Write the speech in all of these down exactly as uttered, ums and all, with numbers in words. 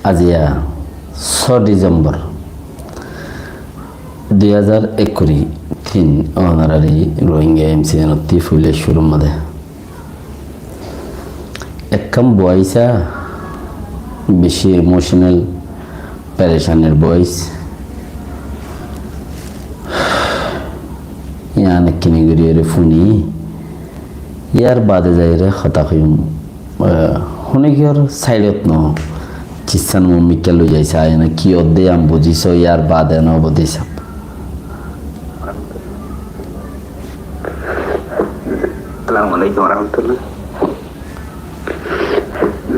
Aziya só Disembor dui házar ekkuri tin, onorari Rohingya M C N ottí foila cúrur mazé ekkán boic, beci emotional, perecanir boic. Yián ekkíni gorí ere fúni, yar baade zaiyóre hotá hoiyum. Eh, honikiyór saidot no, kissan mumikka loi zai sai na, ki odde am buzí so, yar baade no buzí sab. Assalamu alaikum warahmatullah.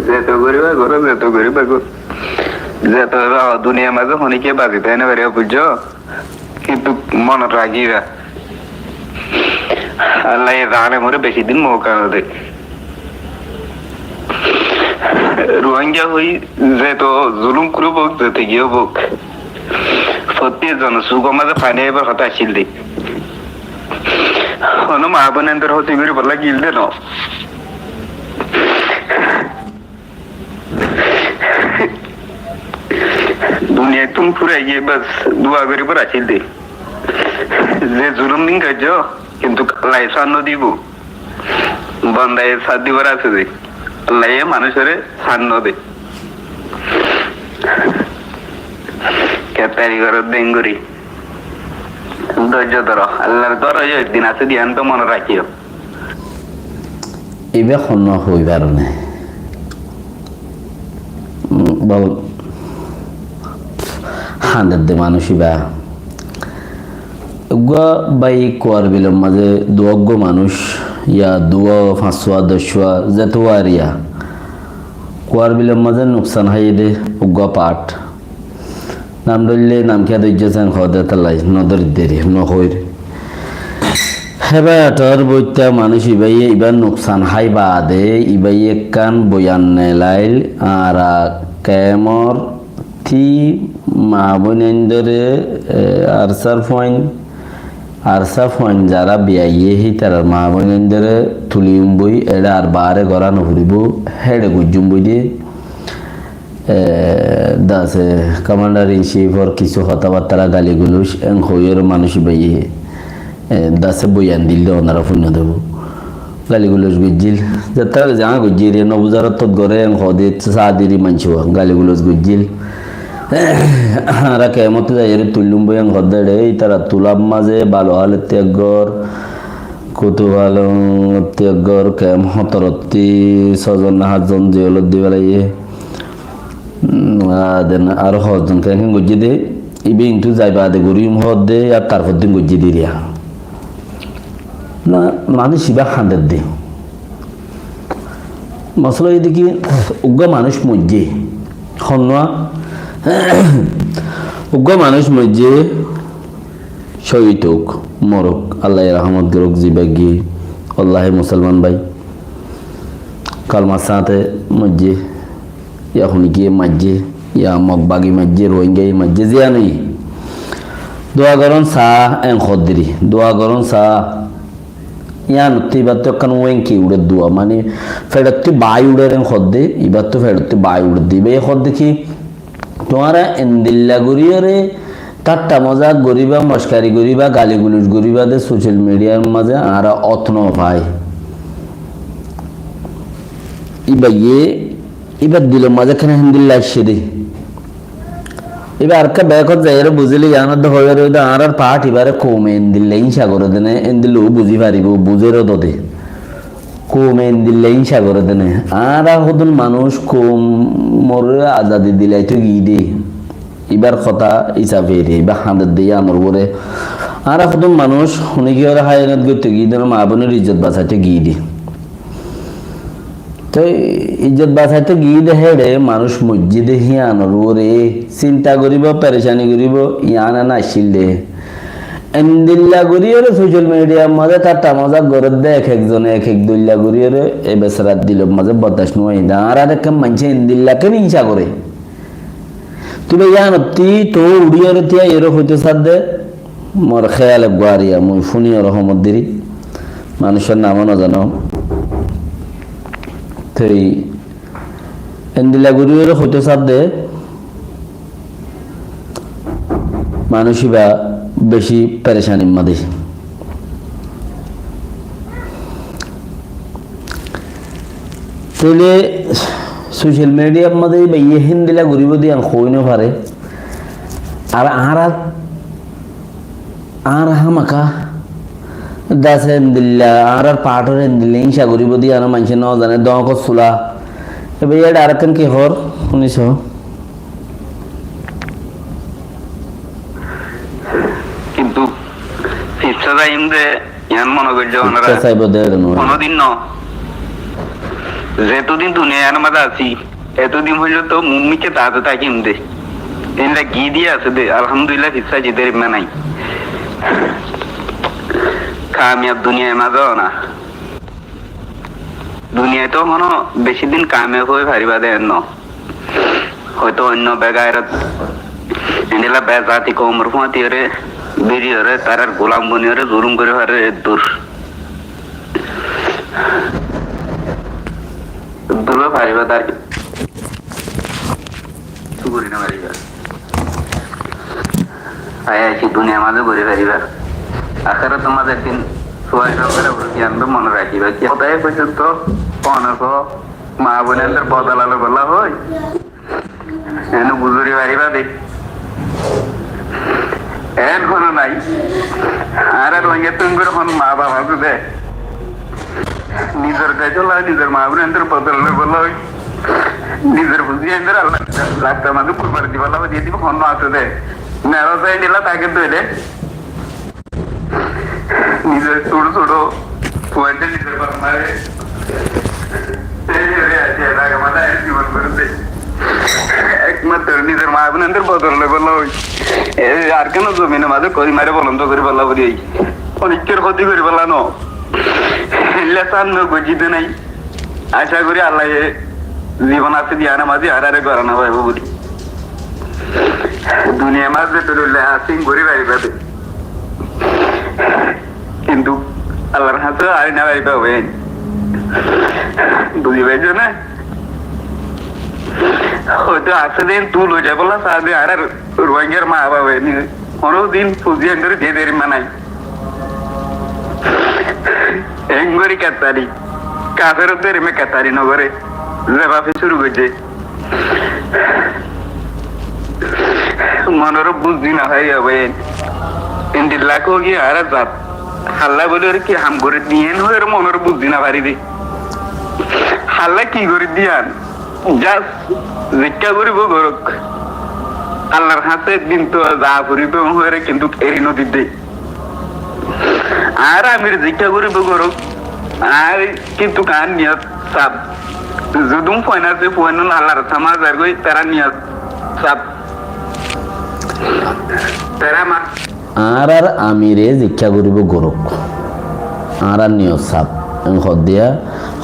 Zeto goriba goro, zeto goriba goro. Zeto duniyar mazé honikiyé bazi tai no fare, buzó? Kintu monot ragiba, Allah ye zane more beci din mouka no de. Rohingya hoi zeto zulum goribo, zeto giyó bok, fottí zon sukor mazé fani aibar hotá accíl de. Hono maa boinor hoti goribolla gil de no. Duniyaittún furai giyé, bas dua goribar accíl de. Ze zulum din goijjó, kintu Allah ye sat no dibo. Banda ye sat dibar asé de. Allah ye manúcore sat no de. Kettari goró dengori. Dóijjo dóro. Allar dóro, ek din asé de, yián to mone rakíyo. Ibá honnúa hoi faronné? Bol, hañder de manúic ibá. Uggúa bái Kuar Bilor mazé duwá uggúa manúic, ya duwá, fañsúa, doccúa, zetuwá ar ya. Kuar Bilor mazé nuksan háiye de uggúa part. Nam dóille nam kiyá dóijje sen hoó de tallai, no dóridde re, no hoóir. Héba etor boitta manúic ibáye ibár nuksan hái baade ibáye ekkán boyan nelail, añára kemor tí maa boinaindóre, e, arsár fuain, arsá fuain zará biyaiyé hítarar maa boinaindóre tuliyum boi, eçé ar baáre gorá no foribó, héçe goijjum boi de. E, dase commander in chief or kissú hotábattára gali gulóc en hoiyóre manúic ibáye, e, dase boyan dil de, onora fúinno debo. Gali gulóc goijjíl. Zettá zeñá goijjé, ere no buzar ottót goré en hoó de, sáadiri maincúa gali gulóc goijjíl. Añára kemot zaiyóre tuillúm boi en hoó de, ere ítara tulár mazé Baluhalottí eggór, Kutufalongottí eggór, kem hotorottí sózon né hátzon ziyolot di felaiyé. Mm, a, den aró hozzon ken ken goijjé de, ibá intú zai baade goríyum hoódde, ar tarfor din goijjé de riya. Na, manúic ibá hañder de. Mosala óilde ki, uggúa manúic moijjé. Honnúa? Uggúa manúic moijjé, cóhid ók, morok, Allaye rahmot gorók, zibá giyé, wallahi musolman bái. Kalmar sáñte moijjé. Ya honikiyé maijjé, ya Mog bagi maijjé, Rohingyaye maijjé, ziyán óiye. Dua gorón saá, en hoddiri. Dua gorón saá. Yíanottú ibáttu ekkán wénki uçér dua, mani feçottú baái uçér en hoddé, ibáttu feçottú baái uçér dé. Ibáye hoddé ki, tuáñra endilla goríyoré tátta mozak goríba, mockari goríba, gali guluc goríba de social mediar mazé añára ot no fai. Ibáye Íbar dilor mazé ekkán héndilla aiccé dé. Íba arekka bekót zaiyóre buzíle, yián de hoiyóre de añárar part ibáre koume héndilla hínsa goré dé né, héndilla ó buzí faribó, buzér dé. Koume héndilla hínsa goré dé né. Añára hodún manúic koumoré azadi dilaitó giyí dé. Íbar hotá hísafe ere, íba hañder dé yíanor uore. Añára hodún manúic honikiyóre háyanot goittó giyí dé né, maa boinor izzot basaitó giyí dé. Te izzot basaitó giyí dé héçe manúic moijjé dé híanor uore sinta goríbo, perecani goríbo, yián naccíl dé. Endilla goríyoré social mediar mazé tátta mozak gorér dé ek ek zone ek ek dóilla goríyoré, e besarar dilor mazé bordac no óiye dé. Añárar ekkán maincé endilla kén hínsa goré. Tui bái yíanottí toó uçíyoré tíaiyóre hoitó sádde, mor héyal eggúa ariya, mui fúniyoré homot diri, manúicor namó no zano. Toi endilla goríyoré hoitó sádde, manúic íba bicí perecanir mazé. Tóile social mediar mazé íbaye héndilla goríbou de yián hoói no fare. Ar añára, añára hámaká dase héndilla, añárar paátor héndilla hínca goríbou de yián maincé no zane, dóñkor sula. Íbaye arekkán ki hoór, fúniso? Kintu fissá zaiyum de, yián mone goijjó onora. Fissá saibó de, no. Honódin no. Zetodin duniya yiánor mazé así, etodin foijjonto mumikká taáte tákiyum de. Endilla gidi asé de, alhamdulillah, fissá zide rimma nái. Kamiyab duniyar mazé ona. Duniyait to honó beci din kamiyab ói faribá de en no. Hoito oinno begairot, endilla bezati koumor fúañti óre, biri óre, tarar gulam boni óre, zulum gorí farer eddur. Eddur faribá de ar kessú gorí no faribá. Ai, ai, ki duniyar mazé gorí faribá. Akérator mazé ekdin suwal goré, buli ki, añára mone rakíba. Ki hotá, e foijjonto, kono ko, maa boinor bodola loibolla hoói. Ene buzuri faribá de. En hono nai. Añára Rohingya tun gorí hon maa baf asé de. Nizor dec ola, nizor maa boinor bodola loibolla hoói. Nizor fuain dóre Allar rastar mazé kurbani dibolla hoói, diye dibo, honó asé de. Mera zain dila take dóile. Nizor cúru cúru fuain dóre nizor baf mare. Ei ore aijja elaka mazé añí zibon gorí de. Ekmatro nizor maa boinor bodola loibolla hoói. E Arkanor zominor mazé kori mare bolond goríbolla buli. Onekkor hoti goríbolla no. Endilla samne goijjé de nai. Acá gorí Allaye zibon asé de yiánor mazé añárare gorá no faibó buli. Duniyar mazé to dóilla asé gorí faribá de. Kintu Allar hañsé añára no faribá ói. Buzi faijjó né? Hoito asé de, tui loi zaibolla saá de añárar Rohingyar maa baf óine. Honó din fuain dóre diye de rimma nái. Engori kattari. Kafer dóre me kattari no goré. Zebafe cúru goijjé. Monor buzí no fari óibo en. Endilla hoói ki añára zat. Halla buli ore ki ham gorí diyen hoói ore monor buzí no fari de. Halla ki gorí diyan? Just zikká goríbou gorók. Allar hañsé din to za foribó hoói ore kintu eri no di de. Añár amire zikká goríbou gorók. Añár kintu añár niyot saf. Zudún fuain asé, fuain ún Allar samá zargói, tará niyot saf. Tará ma- Añárar amire zikká goríbou gorók. Añárar niyot saf. En hoó de,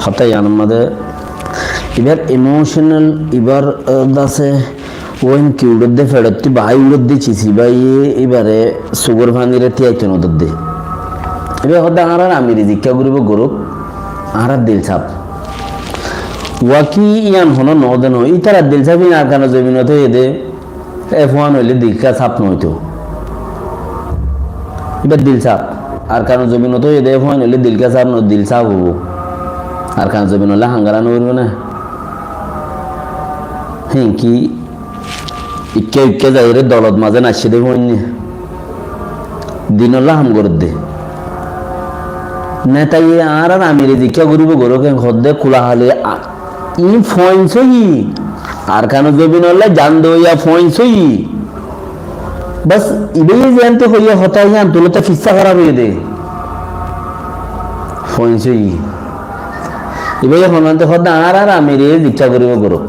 hotá yiánor mazé ibar emotional, ibar, eh, dase Óin ki uçódde feçottí baái uçódde cis ibáye íbaré sukór faníre tíaitó nodódde. Íba hoódde añárar amire zikká goríbou gorók, añárar dil saf. Waki yían honó noóde noó, ítarar dil saf ín Arkanor zobinot óiye dé, é fuán óile dilká saf noóito. Íbar dil saf. Arkanor zobinot óiye dé, é fuán óile dilká saf no, dil saf óibo. Arkanor zobin óile hangára noóribo ná. Hénki Ikká ikká zaiyóre dolot mazé naiccé dé fuainné. Dinolla ham gorédde. Netaye añárar amire zikká goríbou gorók en hoódde kula hale a-, iín fuain sóiyi. Arkanor zobinolla jan doiya fuain sóiyi. Bas, ibáye ziyánte hoiyé hotá yían tulóte fissá hóraf óiye dé. Fuain sóiyi. Ibáye honónte hoódde añárar amire zikká goríbou gorók.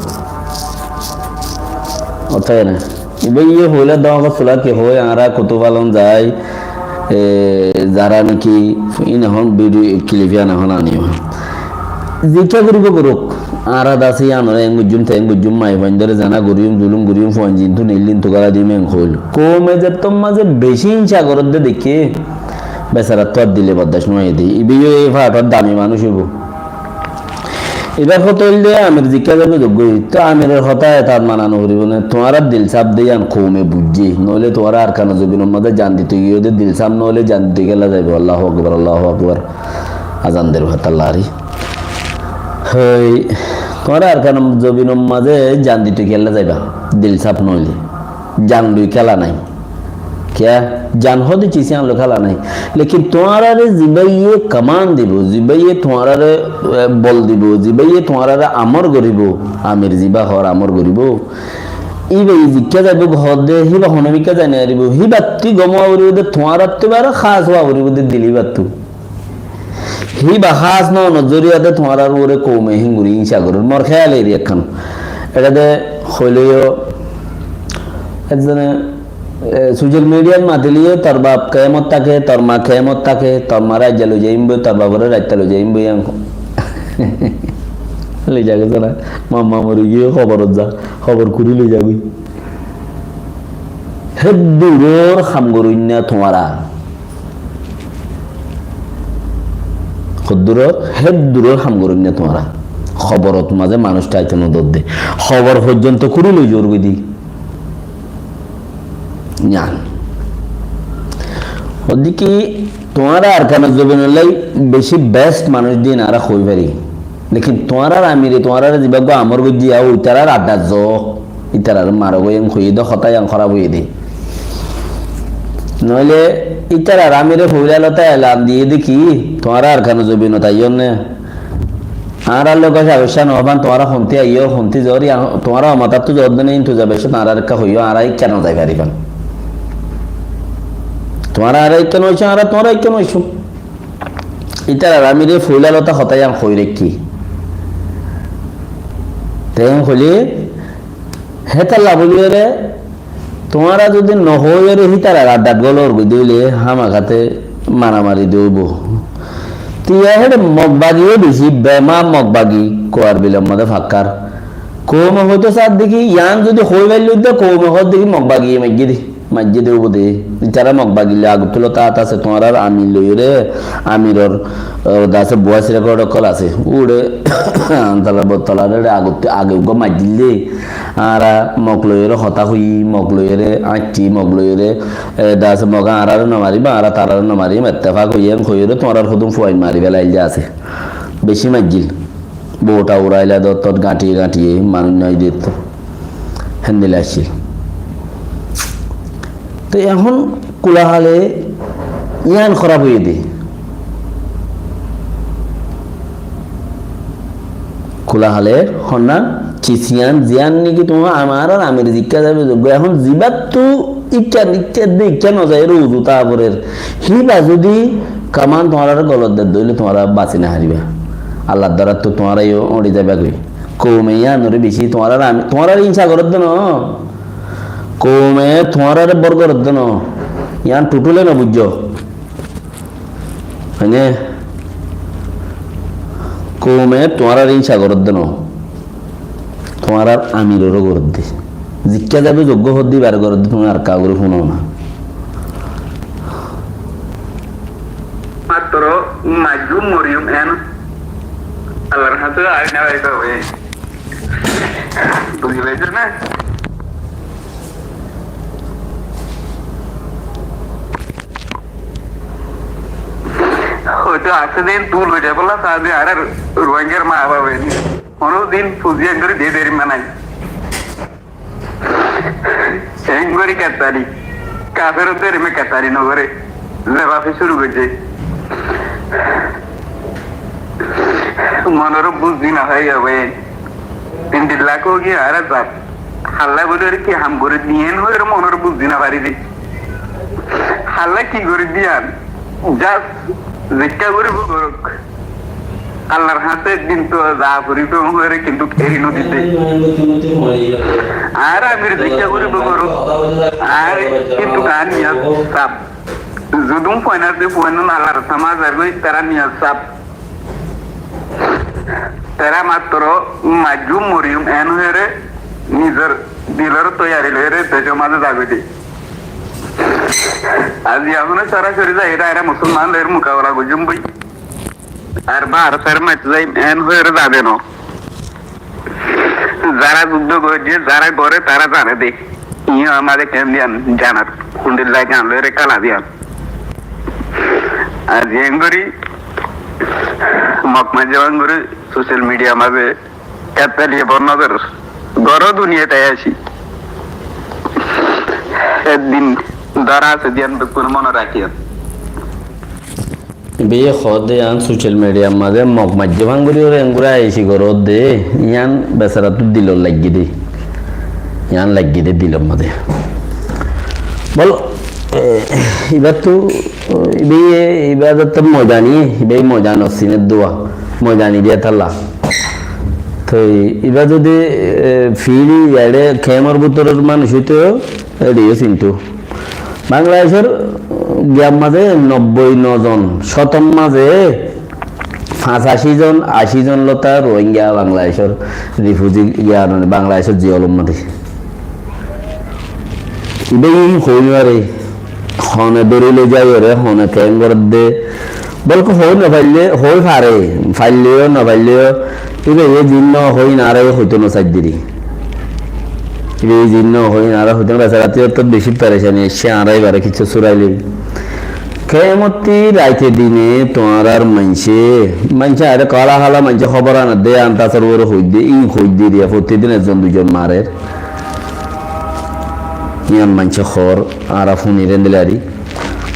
Ótoi na. Ibáye hoilé dóñr sula ki hoói, añára kutu falon zai, e, zará niki, ín ehón bidiyo kilif yían ehón aníyo. Zikká goríbou gorók. Añára dase yíanore eng goijjúm, te eng goijjúm, maiyafuaindóre zená goríyum, zulúm goríyum, fuain zintú neillín tukára diyum eng hoóil. Koume zettór mazé bicí hínsa gorédde deikké, besarattú ar dile bordac no óiye dé. Ibáyó ei fathor dami manúic óibo. Ibár hotá óilde amir zikká zaibo zoggói, to amiror hotá etát mana noforibó né? Tuáñrar dil saf de yián koume buijjé, noóile tuáñra Arkanor zobinor mazé jan dito giyé de dil saf noóile jan dito kiyólla zaibo? Allahu Akbar, Allahu Akbar. Azan der hotá lari. Hoi, tuáñra Arkanor zobinor mazé jan dito kiyólla zaiba, dil saf noóile? Jan loi kéla nái. Kiyá? Jan hoó de ciz yián loi kéla nái. Lekin tuáñrare zibáye kaman dibo, zibáye tuáñrare, e, bol dibo, zibáye tuáñrare amor goribo, amir zibá hoór amor goribo, íba zikká zaibo hoó de, híba honomikká zai no faribo, híbattú gom ówa foribo de, tuáñrattú ibáre hás ówa foribo de, dil íbattú. Híba hás no ónor zoriya de tuáñrar uore koume héngori hínsa gorer. Mor kéyal eri ekkán. Eçé de hoileyó, ekzone, e, social mediat matileyó, tor baf kemot táke, tor ma kemot táke, tor mare aijja loi zaiyum boi, tor bafore raitta loi zaiyum boi, yián loi zagói zara. Mamma mori giyé, hoborot za, hobor kuri loi zagói. Hédduror ham goróinna tuáñra. Hodduror, hédduror ham goróinna tuáñra. Hoborot mazé manúic táito nododde. Hobor foijjonto kuri loi zor goi di. Yián. Ódde ki tuáñra Arkanor zobinor lai beci best manúic de yián añára hoi fari. Lekin tuáñrar amire tuáñrare zibá gua amor goijjé, itarar addat zo, itarare maro goi en hoiyé de, hotá yián hóraf óiye de. Noóile itarar amire foila lota elan diyé de ki, tuáñra Arkanor zobinot aiyó né. Añárar loi gosa gosa no óiban, tuáñra hontí aiyó, hontí zor, yián tuáñra omatáttú zor de né, intuzar beccót añárar ekká hoiyó, añára ekká no zai faribán. Tuáñra añára ekká no aiccó, añára tuáñra ekká no aiccó. Itarar amire foila lota hotá yián hoi raikké. Te hoile hétalla buli ore, tuáñra zodi no hoiyore hítarar addat golor goi dile, hámakáte maramari de óibo. Tiya héçe Mog bagi ó beci, bema Mog bagi, Kuar bilor mazé fakkar. Koume hoito sar de ki, yián zodi hoi failloi de, koume hoó de ki Mog bagi maijjé de. Maijjé de óibo de. Itara Mog bagi loi agottú lota át asé, tuáñrar amir loiyóre, amiror, e, de asé, voice record ókkol asé. Uçe, antala botola re agottú, age uggwá maijjíl de. Añára Mog loiyóre hotá hoiyí, Mog loiyóre añccí, Mog loiyóre, e, de asé, Mog añárare no marim, añára tarare no marim, ettefak hoiyí, en hoiyóre tuáñrar hodún fuain mari felail de asé. Beci maijjíl. Bouta uraila dottor gañtiye gañtiye manúic nai detto. Héndilla accíl. Te ehón kulahale yián hóraf óiye de. Kulahale honna cis yián, ziyán niki tuáñra añárar amir zikká zaibo zoggói. Ehón zibáttu ikká, ikká de ikká no zai, ere uzu ta forer. Híba zodi kaman tuáñrare golot der de óile tuáñra basi no faribá. Allar darattú tuáñra yó uñçi zaiba goi. Koume yiánore beci tuáñrar ami, tuáñrar insa gorer de no. Koume tuáñrare bor gorer de no. Yián tutule no buijjó. Mane, koume tuáñrar insa gorer de no. Tuáñrar amiroré gorer de. Zikká zaibo zoggói hoó de ibare gorer de, tuñí ar kagore fúno na. Matro maijjum moriyum en Allar hañse aina baita hoiye. Buzi faiccó na? Hoito asé din dul ói zaibolla saá de, añárar Ruáingar maa baf ókkole honó din fuzi engori de deri manai. Engori kettari, kafer ókkole eme kettari no gore, zebafe cúru goijjé. Monore buzí no fari óibo. Endilla koi ki añára zat. Halla buli ore ki ham gorí diyen hoiyóre monore buzí no fari de. Halla ki gorí diyan? Just zikká goríbo goruk. Allar hañse din to za foribo hoiyóre kintu eri no dite. Ar amir zikká goríbo goruk. Ar kintu añár niyot saf. Zudún fuain asé, fuain Allar samá zargói, tará niyot saf. Tará matro maijjum moriyum en hoiyóre nizor dilor toiyari loiyóre decor mazé zagói de. Aijja ehón sorasori zai añára musolman loiyóre mukabela goijjum boi. Ar ba ar sar maite zai en hoiyóre zade no. Zara zuddó goijjé, zara goré, tará zane dé. Iín añáre keén diyan zanar, hundilla gan loire kala diyan. Ar ziyan gorí Mok maijjé bangori social media mazé ettaliye bonnozor goró duniyait aicí. Eddin dóra asé diyan bekkúne mone rakíyon. Ibáye hoódde yián social media mazé Mok maijjé bangori ore engori aicí goródde yián besarattu dilot laiggé dé. Yián laiggé dé dilor mazé. Bol, e, ibáttu, ibáye, ibá zattu moidani, ibáye moidanor siner dua, moidani diya tálla. Toi ibá zodi, e, firi eçé kemor bútoror manúic óito, eçé yó sinto. Bangladecor giyar mazé nobboi no zon, cótor mazé fañsaci zon, aci zon lóta Rohingya Bangladecor refugee giyar Bangladecor jeilor mazé. Ibá iín hoói no fare, hone dóri loi zaiyóre, hone keén gorédde, Bólke hoói no faillé, hoói fare, faillé yó no faillé yó, ibáye ziín no hoói añára yó hoitó no saidde ri. Ibáye ziín no hoói añára hoitó no, besarattu yó to beci perecani aiccé, añára ibáre kessú surailé. Kemotti raite dine tuáñrar maincé, maincé añáre kala hala maincé hóbor anedde, antasor uore hoidde, iín hoidde ri, fottí din ekzon duizon marer. Yián maincé hoór, añára fúnir endilla ri.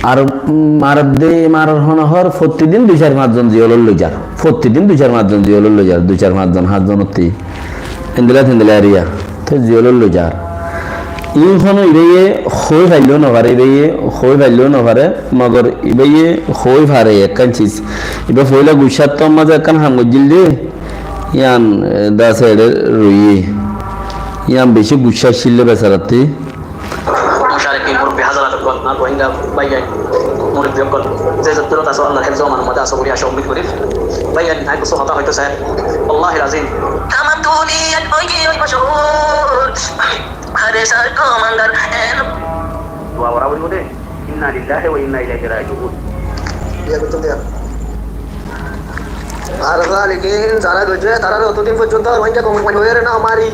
Ar, mm, maredde, marar hone hoór, fottí din dui sair fañs zon jeilot loi zar. Fottí din dui sair fañs zon jeilot loi zar. Dui sair fañs zon, hát zon ottí. Endilla tendilla eriya. Te jeilot loi zar. Iín hono ibáye hoói faillé no fare, ibáye hoói faillé no fare, mogor ibáye hoói fare ekkán sis. Ibá foila guccáttu mazé ekkán ham goijjíl dé, yián, e, dase eçé roiyé. Yián beci guccá accíl dé besarattí. Mucarikin, murubbi házarat ókkol, ar Rohingya báiyain, murubbi ókkol, ze zottu asó, Allar héfzo amanor mazé asó buli aca ummid gorir. Báiyain, añí kessú hotá hoitó sai, wallahil azim. Tamam duniyat óiye ói mashhur, Harisar commander, en. Dua gorá foribo de. Inna lillahi wa inna ilaihi rajiun. Iya, betul dia. Ar zalikin, zara goijje, tarare otodin foijjonto Rohingya commander hoiyóre no mari.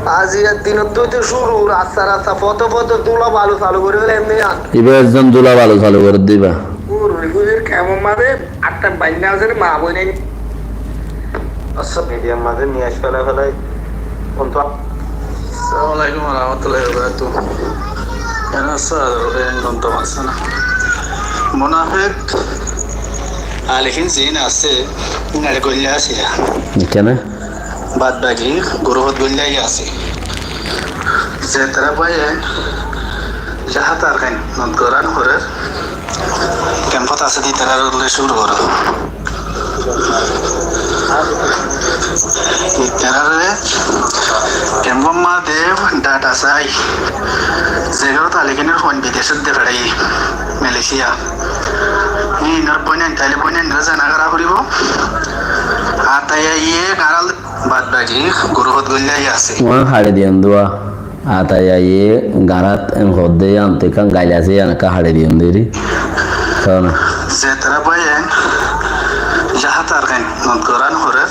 Aijjar dinottú cúru, rasta rasta, fote fote dula balu salu gorí felaiyé emni yián. Ibá ekzon dula balu salu gorí dibá. Ur, ur, ur, kemor mazé atta bainna asé, ma boin ain. Assá, mediar mazé niye aci felai felai. Assalamu alaikum wa rahmatullahi wa barakatuhu. Ena assá, ore en gonto asé na. Munafik, alikin zin asé, ngare golla asé. Kene? Bad baki gurufot goilla asé. Ze tara báiyain jahat Arkain not goran horer, kempot asé de itarar uore cúru goró. Itarare kempot mazé data sai. Ze gorot Alikinor fuain bidecot de ferai, Malaysia. Inor boinain, taile boinain zana gara foribo. Ar tai aiye garal Bad baki gurufot goilla asé. Uán haçi diyon dua. Atai aiye garat en hodde yan te kan gail asé yan ka haçi diyon deri. Kona. Ze tara báiyain jahat Arkain not goran horer.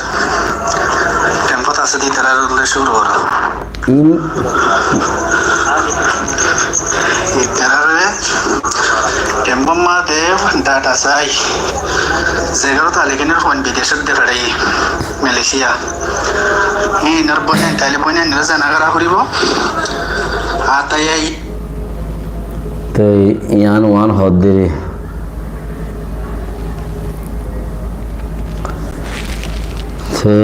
Kempot asé de itarar uore cúru goró. In. Itarare kempot mazé data sai. Ze gorot Alikinor fuain bidecot de ferai. Malaysia. Inor boinain, taile boinain zana gara foribo. Atai ai. Te yián uán hodde. Te.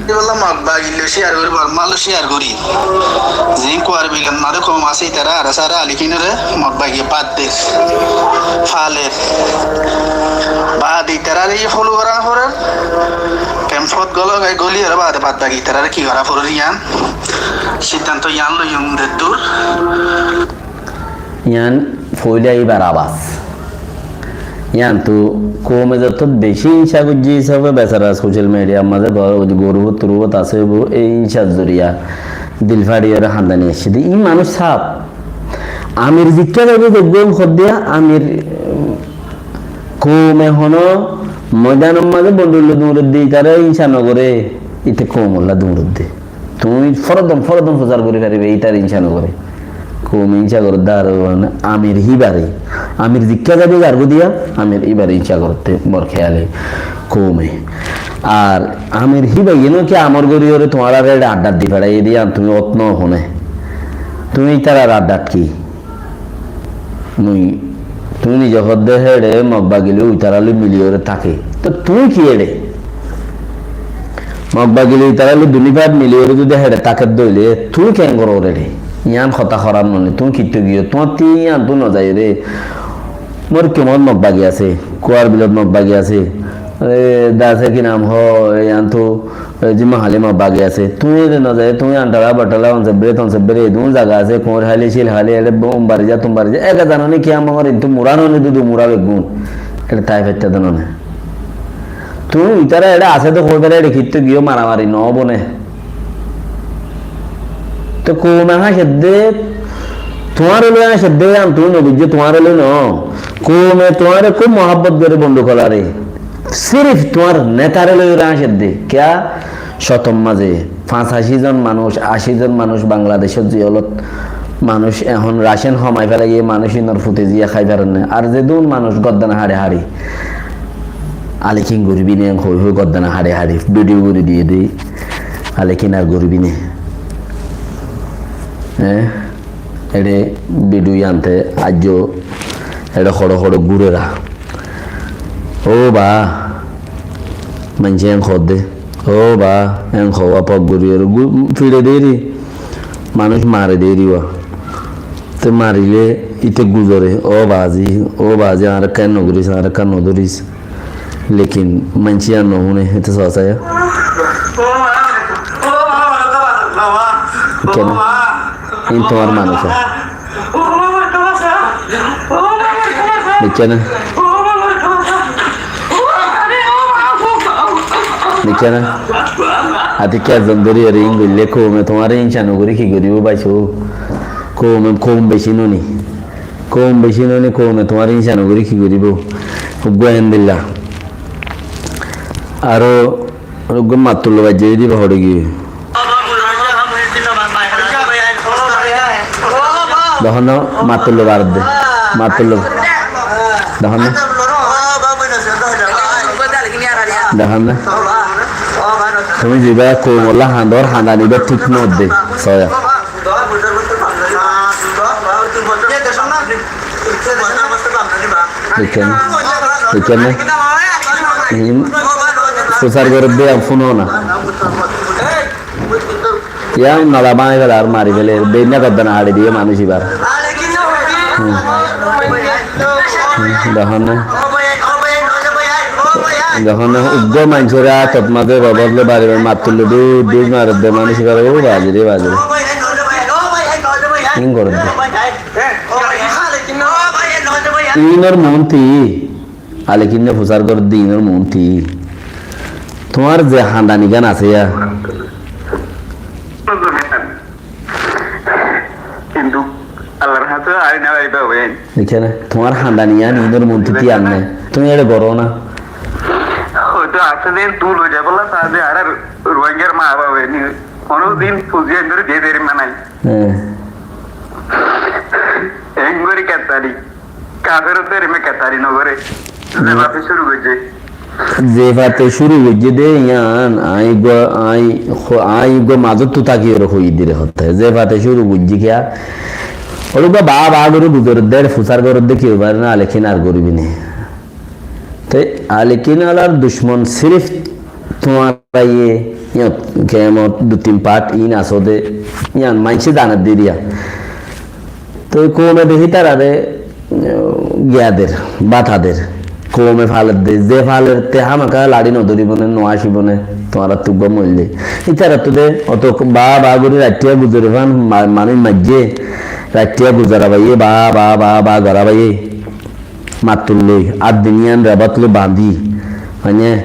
Bolla Mok bagi loi share gori, Borma loi share gori. Zin kuar bilan mare kom asé, itara ara sara Alikinore Mok bagi bad der. Faler. Bad itarare follow gora forer. Kempot golo gai goli ar bade bad bagi itarare ki gora forer yián. Siddanto yián loiyum de dur. Yián foila ibar abas. Yián tu koume zottót beci insa goijje hísabe besara social media mazé gor-, gorubot turubot asé bo, ei insar zoriya dil fariyore handani aiccé de. I manúc saf. Amir zikka zaibo beggún hoddiya, amir, um, koume hono moidanor mazé bonduk loi duñredde, itare insa no gore, ite koumolla duñredde. Tuñí fordom fordom fusár gorí faribá, ítar íñsa no goré. Koume íñsa gorédde ar amir híbare. Amir zikká zaibo zargói diya, amir híbare íñsa gorédde mor kéyale. Koume. Ar amir híba iyé no ki amor gorí ore tuáñrare eçe addá di feçáiye diya, tuñí ot no hone. Tuñí ítarar addát ki? Nui, tuñí nize hoódde héçe Mog bagi loi uitará loi miliyóre táke. Tó tuñí ki héçe? Mog bagi loi uitará loi duní fát miliyóre zodi héçe táke dóile, tuñí keén gorór héçe? Yián hotá hóraf noó né, tuñí kittú giyó, tuáñttú yiántu nozaiyóre. Mor kemot Mog bagi asé, Kuar bilot Mog bagi asé, e, dase ki nam hoó, e, yiántu Zimma háli Mog bagi asé. Tuñí ede no zai, tuñí Antala, Batala, Onsebbere, Tonsebbere, edún zaga asé, Kuñir háli, Cil háli, ede Umbariza, Tumbariza, ega zano né ki amor, intu mura no né, dudu mura beggún. Ede tai faitta de no né. Tuñí itara ede asé de hoi fare, ede kittú giyó maramari no óbo né. Te koume háñcedde, tuáñre loi háñcedde, an tuñí no buijjó, tuáñre loi no. Koume tuáñre kúb muhábbot goré bonduk ólaré. Sirif tuáñr netare loi ráñcedde. Kiyá? Cotor mazé fañs ací zon manúic, ací zon manúic Bangladecót ziyólot manúic ehón racén homai félaiye, manúic inor fute ziya hái farer né. Ar zedún manúic goddana haçi haçi. Alekín goríbi né, en hoi hoi goddana haçi haçi. Vidiyo gorí diyé dé. Alekín ar goríbi né. Eé? Eçé bidiyo yíante aijjó eçé hoçé hoçé gúrera. Ó ba, maincé en hoódde. Ó ba, en hoówa fok gorí ere gú-, fiçe deiri, manúic mare deiri wa. Te marile íte guzore, ó bazi, ó bazi, añáre ekkán nogoris, añáre ekkán nodoris. Lekin maincé ar nohúne, íte sosaiya. Kene? Ín tuáñr manúic. Dekké né? Dekké né? Ati kiyá zon dóri ere ín goille koume tuáñre íñsa nogorí ki goríbo báiso? Koume koum beci noni. Koum beci noni, koume tuáñre íñsa nogorí ki goríbo? Uggúa endilla. Aró uggúa mattullo baijjé dé íba hoçé giyé. Dehón né mattullo baredde. Mattullo. Dehón né? Dehón né? Tuñí ziba koumolla hañdor hañdani ibá thík no de. Soya. Dekké né? Dekké né? Iín fusár gorédde, yián fúno na. Yián nola báñgi félar, mari félar, beinna goddana haçi diyé manúic ibár. Hum. Hum, dehón né? Dehón né? Uggúa maincóre átot mazé robot loi bari bari mattulloi dui dui maredde manúic ibár, ó bazire, bazire. Iín gorédde. Iínor muúntu, Alekínne fusár gorédde iínor muúntu. Tuáñr ze hañdani gán asé yá. Kintu Allar hañsé ari no fariba óiye. Dekké né? Tuáñr hañdani yían iínor muúntu ki anne? Tuñí eçé goró na. Óito asé de dul ói zaibolla saá de, añárar Ruáingar maa baf óiye ni. Honó din fuzi endóre diyé deri manai. Hé. Engori kettari. Kafer ótte erime kettari no goré. Ze fate cúru goijjé. Ze fate cúru goijjé de yián, añí uggúa, añí ho-, añí uggúa mazóttu táki ore hoiyí dé re hotá. Ze fate cúru goijjé kiyá? Ore uggúa baa baa gorí buzor de, fusár gorédde ki óibar na, Alekín ar goríbi né. Te Alekín alar ducmon sirif tuáñra ye, yían kemot dui tin part iín asó de, yían maincé zaner de riya. Te koume de hítarare, eh, giya der, báta der. Koume faler de, ze faler te hámaka laçí no dóribo né, no acíbo né, tuáñrattú uggúa moille. Hítarattu de oto baa baa gorí raittiya guzori fán, ma-, manúic maijjé, raittiya guzora baiye, baa baa baa baa gora baiye. Mattulloi, ar din yían rebot loi bañdí, mane,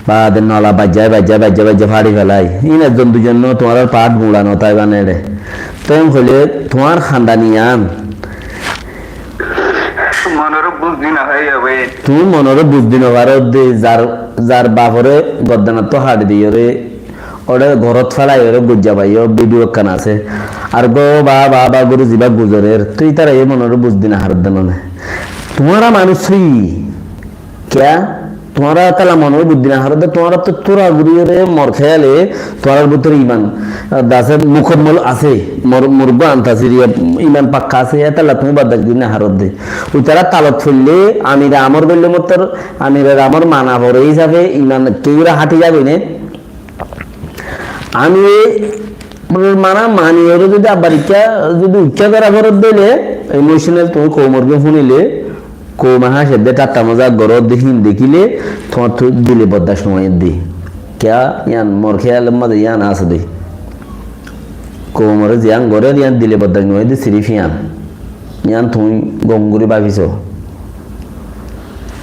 baade nola baijjá, baijjá, baijjá, baijjá fári felai. Iín ekzon duizon no, tuáñrar part gura no táiba né re. Te en hoilé tuáñr hañdani yían. Monore buzdi no fari óiye. Tuñí monore buzdi no faro de, zar, zar bafore goddanattú haçi diyóre, Óre gorot félai óre gujja faiyó bidiyo ekkán asé. Ar uggwá bá bá bá gorí zibá guzorer, tui ítara e monoré buzdi no faredde mane. Tuáñra manúic sóiyi, kiyá? Tuáñra tala monoré buzdi no faredde, tuáñrattú tura gorí óre mor kéyale tuáñrar bútore iman, ah, dase mukammol asé, mor, mor uggwá antasiriya iman pakka asé, étalla tuñí bordac gorí no faredde. Uitara talot foille, amire amor goille mottor, amire amor mana fore hísafe iman keura háti zagói né. Ami mana mani ore zodi abar ikká zodi uikká gora gorot dile, emotional tuñí koumor ge funile, koume háñsedde, tatta mozak gorodde hín dekile, tuáñr tu dile bordac no óiye de. Kiyá? Yián mor kéyalor maze yián asé de. Koumore ziyán gorer yián dile bordac no óiye de, sirif yián. Yián tuñí gom gorí báfi so.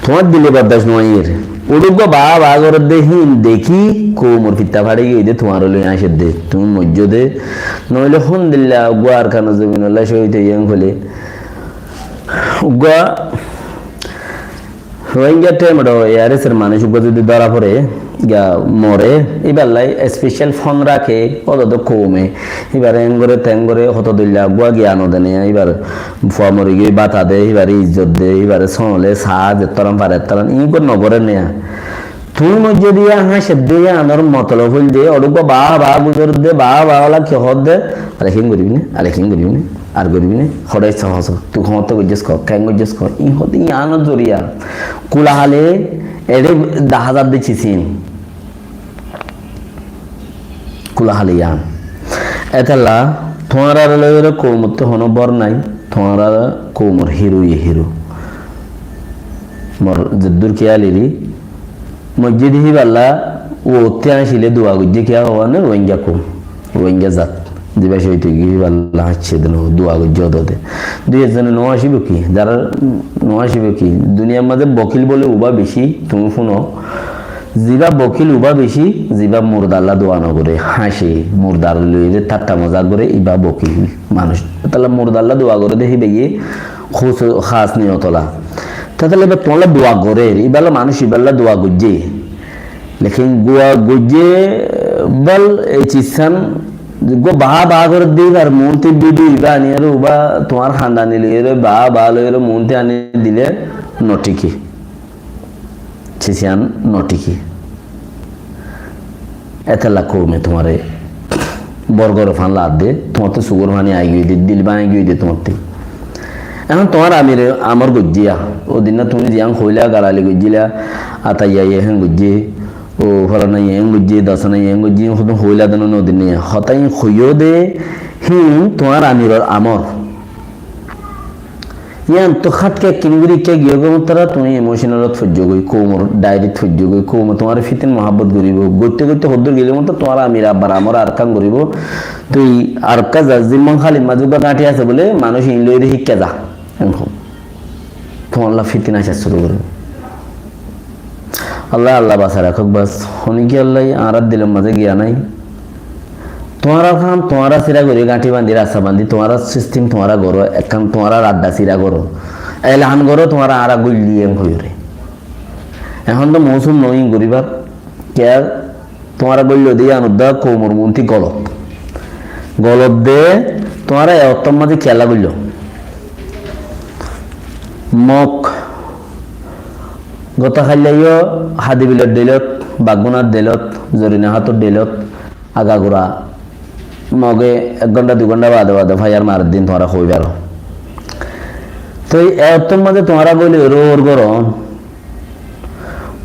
Tuáñr dile bordac no óiyer. Uggwá bá bá goredde hín deki koumor fitta fári giyé de tuáñre loi háñsedde. Tuñí moijjó de. Noóile hondilla uggwá Arkanor zobinolla cóhid óiye hoile. Uggwá Rohingya temedho A R S or manúic uggwá zodi dóra fore, giya more, íballá special fund raké, ódode koume, íbare engore tengore hoto dilla uggwá giyan no de ne, íbar fua mori giyói bata de, íbare izzot de, íbare sóole, saá, zettoran fare ettoran, ín uggwá no gore ne. Tuñí moijjó de yá háñsedde yá anor motolob óilde, óre uggwá bá bá guzorde, bá bá ola ki hoódde, are hín goribi ne, are hín goribi ne. Ar goribi ne? Hoçé issa hoó so? Tui hoñtte goijjós ko? Keén goijjós ko? Ín hoóde yiánor zoriya. Kula hale eçé dahá zadde cisín. Kula hale yián. Étalla tuáñrare loiyóre koumottú honó bór nái. Tuáñra koumor híro ye híro. Mor zeddur kéyal eri, moijjé de híballa uottí añcile dua goijjé kiyá hoóne Rohingya koum. Rohingya zat, zibá cóhid ói giyé, íballa hañccé de no, dua goijjé ódode. Dui ekzone no acíbo ki? Zará no acíbo ki? Duniyar mazé bokil bóle ubá beci, tuñí fúno. Zibá bokil ubá beci, zibá murdalla dua no goré, hañccé, murdar loiyóre tatta mozak goré, ibá bokil manúic. Tala murdalla dua goré de híbaye, Hus-, hás niyotola. Tátale ibá tuáñlla dua gorér, ibálla manúic ibálla dua goijjé. Lekin dua goijjé, bal, e cisán, go baá baá gorédde ibár muúntu bidiyo ibá aniyóre ubá tuáñr handani loiyóre baá baá loiyóre muúntu ani dile no thíki. Cisiyán no thíki. Étella koume tuáñre bor goré fán laadde, tuáñttú sugór faní aigiyói de, dil báñgi giyói de tuáñttú. Ehón tuáñr amire amor goijjé ya, ó dinna tuñí ziyán hoóila, garali goijjíla, Ataiya ye héen goijjé, ó folana ye héen goijjé, dosana ye héen goijjé, ín hodún hoóila de no, ó dinna ya. Hotá ín hoiyó de, híin tuáñr amiror amor. Yián to hátke ekkin gori ekka giyé gom tara, tuñí emotional ot foijjó goi, koumor diary t foijjó goi, koume tuáñre fitin muhabbot goribo. Goitte goitte hoddúr gele motto tuáñr amir abbar amor Arkan goribo. Tui Arkan zar zimmon hálir mazé uggwá gáñthi asé bóle, manúic iín loiyóre híkka za. Ehón tuáñlla fitina asá cúru goribo. Allah, Allah basai rakók bas. Honikka Allah añárar dilor mazé giya nái. Tuáñrar ham tuáñra sira gorí, gáñthi bandi, rasta bandi, tuáñra sistem tuáñra goró, ekkán tuáñra radda sira goró. Elan goró tuáñra añára goillí en hoiyóre. Ehón to mousum noó in goríbar. Kiyá tuáñra goilló de yián udda koumor muúntu golot. Golot de tuáñra e ottór mazé kiyólla goilló. Mok Gotá háilla yó Hadibilor dhelot, Baggunar dhelot, Zorina hátor dhelot, agagura Moge ek gónta dui gónta bade bade fáiyar marer din tuáñra hoói faro. Toi e ottór mazé tuáñra bóli rór gorón.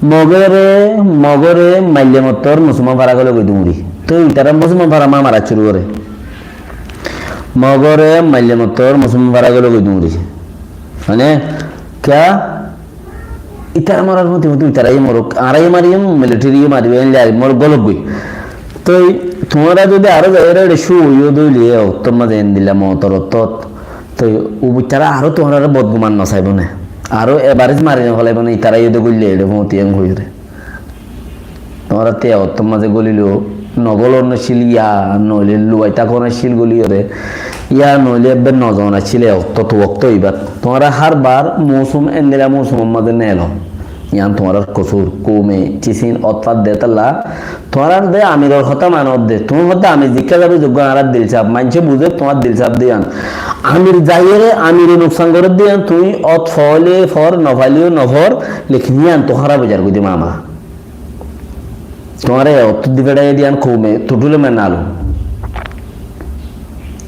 Mogore, Mogore maille mottor musulman fara gole goi dungri. Toi itará musulman fara ma mara cúru goré. Mogore maille mottor musulman fara gole goi dungri. Mane, kiyá? Itará morar fúti fúti itará yó morok, añára yó mariyum, military yó maribo, en loi mor golok goi. Toi tuáñra zodi aró zai ere ere cú yó dóile, e ottór mazé endilla motor ottót, toi ubu itará aró tuáñrare bodguman no saibo né. Aró average mari no felaibo né, itará yó de goille ere fúti en hoiyore. Tuáñra te ottór mazé golilo, no golon accíl ya noile luwai tákon accíl goliyore, ya noile ebbe no zon accíl e ottót wokto ibat. Tuáñra hár bar mousum endilla mousumor mazé nelo. Yián tuáñrar kosúr, koume císin ótfat de tálla, tuáñrar de amiror hotá manor de, tuáñr hotá amir zikká zaibo zugga añárar dilsaf, maincé buzé tuáñr dilsaf de yián. Amir zaiyóre amire nuksan gorér de yián, tuñí ót foóile for, nofaileyó nofor, lekin yián tuáñra bujar goi de mama. Tuáñre óttu di feçai de yián koume, tuthule men nalu.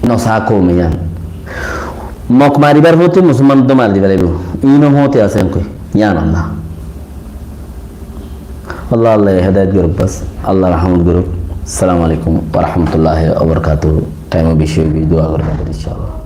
Nosa koume yián. Mok maribar foti musolman de mari dibar laibo. Ino foti asé enkoi. Yián Allah. Allah, Allah hedayat goruk bas. Allah rahmot goruk. Assalamu alaikum wa rahmatullahi wa barakatuhu. Time beci óibo, dua gorba, inshallah.